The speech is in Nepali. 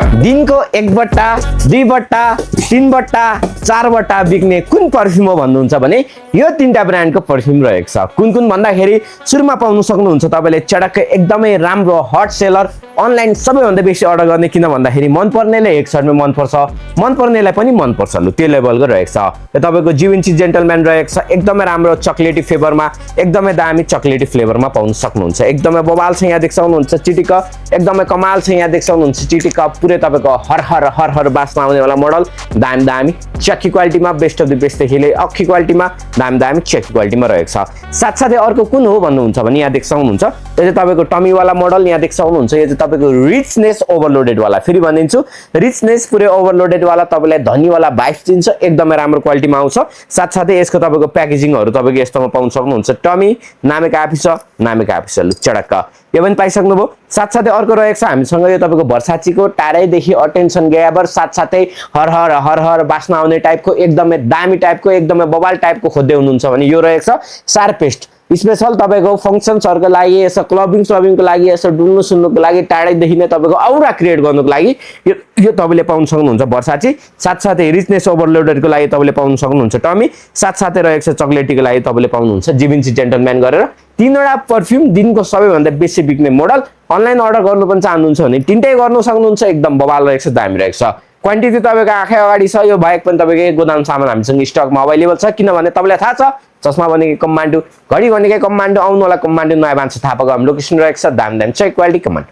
दिनको 1 बट्टा 2 बट्टा 3 बट्टा 4 बट्टा बिक्ने कुन पर्फ्युम हो भन्नुहुन्छ भने यो तीनटा ब्रान्डको पर्फ्युम रहेको छ। कुन भन्दाखेरि सुरुमा पाउन सक्नुहुन्छ तपाईले चडक्क एकदमै राम्रो हट सेलर अनलाइन सबैभन्दा बेसी अर्डर गर्ने किन भन्दाखेरि मन पर्नेले एक सर्टमा मन पर्छ, मन पर्नेलाई पनि मन पर्छ लु त्यो लेभलको रहेको छ। यो तपाईको जीवन्ची जेन्टलम्यान रहेको छ, एकदमै राम्रो चकलेटी फ्लेभरमा, एकदमै दामी चकलेटी फ्लेभरमा पाउन सक्नुहुन्छ। एकदमै बवाल छ यहाँ देख्न सक्नुहुन्छ चिटिक, एकदमै कमाल छ यहाँ देख्न सक्नुहुन्छ चिटिक, पुरै तपाईको हर हर बास्ना आउने वाला मोडल, दामी चक्की क्वालिटीमा बेस्ट अफ द बेस्ट देखिले अक्खी क्वालिटीमा दामी चक्की क्वालिटीमा रहेको छ। साथसाथै अर्को कुन हो भन्नुहुन्छ भने यहाँ देख्न सक्नुहुन्छ यो चाहिँ तपाईको टमी वाला मोडल यहाँ देख्न सक्नुहुन्छ। यो चाहिँ तपाईको रिचनेस ओभरलोडेड वाला, फेरि भनिदिन्छु रिचनेस पुरै ओभरलोडेड वाला तपाईलाई धनी वाला भाइब्स दिन्छ, एकदमै राम्रो क्वालिटीमा आउँछ। साथसाथै यसको तपाईको प्याकेजिङहरु तपाईको यस्तोमा पाउन सक्नुहुन्छ। टमी नामेको आफिस लु चडक्क यो पनि पाइसक्नुभयो। साथसाथै अर्को रहेको छ हामीसँग यो तपाईको भर्साचीको टाढैदेखि अटेन्सन ग्याबर, साथसाथै हर बास्ना आउने टाइपको एकदमै दामी टाइपको एकदमै बवाल टाइपको खोज्दै हुनुहुन्छ भने यो रहेको छ शार्पेस्ट स्पेशल तपाईको फंक्सन्सहरुको लागि, यसो क्लबिङको लागि, यसो डुल्नु सुन्नुको लागि, टाढैदेखि नै तपाईको औरा क्रिएट गर्नुको लागि यो तपाईले पाउन सक्नुहुन्छ भर्साची। साथसाथै रिचनेस ओभरलोडेडको लागि तपाईले पाउन सक्नुहुन्छ टमी, साथसाथै रहेको छ चकलेटीको लागि तपाईले पाउनुहुन्छ जीवन्ची जेन्टलम्यान गरेर। तीनवटा पर्फ्युम दिनको सबैभन्दा बेसी बिक्ने मोडल। अनलाइन अर्डर गर्नु पनि चाहनुहुन्छ भने तिनटै गर्न सक्नुहुन्छ, एकदम बवाल रहेको छ, दामी रहेको छ। क्वान्टिटी तपाईको आँखै अगाडि छ। यो बाहेक पनि तपाईको गोदाम सामान हामीसँग स्टकमा अवेलेबल छ, किनभने तपाईलाई थाहा छ चस्मा भनेकै कमान्डो, घडी भनेकै कमान्डो, आउनु होला कमान्डो, नयाँ भान्सा थाहा पाएको हाम्रो लोकेसन रहेको छ, दामी चेक क्वालिटी कमान्डो।